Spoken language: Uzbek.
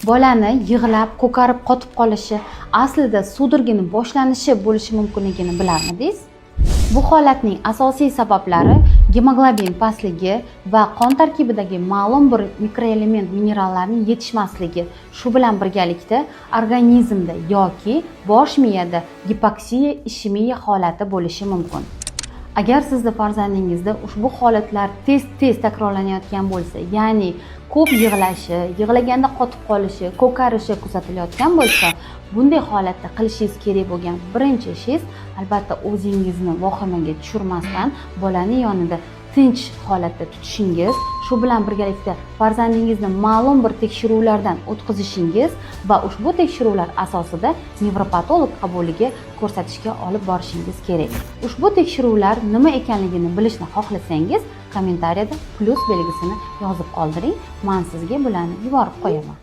Bolani yig'lab, ko'karib qotib qolishi aslida судорога ni boshlanishi bo'lishi mumkinligini bilarmidingiz? Bu holatning asosiy sabablari gemoglobin pastligi va qon tarkibidagi ma'lum bir mikroelement, minerallarning yetishmasligi, shu bilan birgalikda organizmda yoki bosh miyada gipoksiya, ishemiya holati bo'lishi mumkin. Agar sizni farzandingizda ushbu holatlar tez tez takrorlanayotgan bo'lsa, ya'ni ko'p yig'lashi, yig'laganda qotib qolishi, ko'karishi kuzatilayotgan bo'lsa, bunday holatda qilishingiz kerak bo'lgan birinchi ishingiz, albatta, o'zingizni vahimaga tushirmasdan bolani yonida tinch holatda tutishingiz, shu bilan birgalikda farzandingizni ma'lum bir tekshiruvlardan o'tkazishingiz va ushbu tekshiruvlar asosida nevropatolog qabuliga ko'rsatishga olib borishingiz kerak. Ushbu tekshiruvlar nima ekanligini bilishni xohlasangiz, kommentariyada plyus belgisini yozib qoldiring, man sizga bularni yuborib qo'yaman.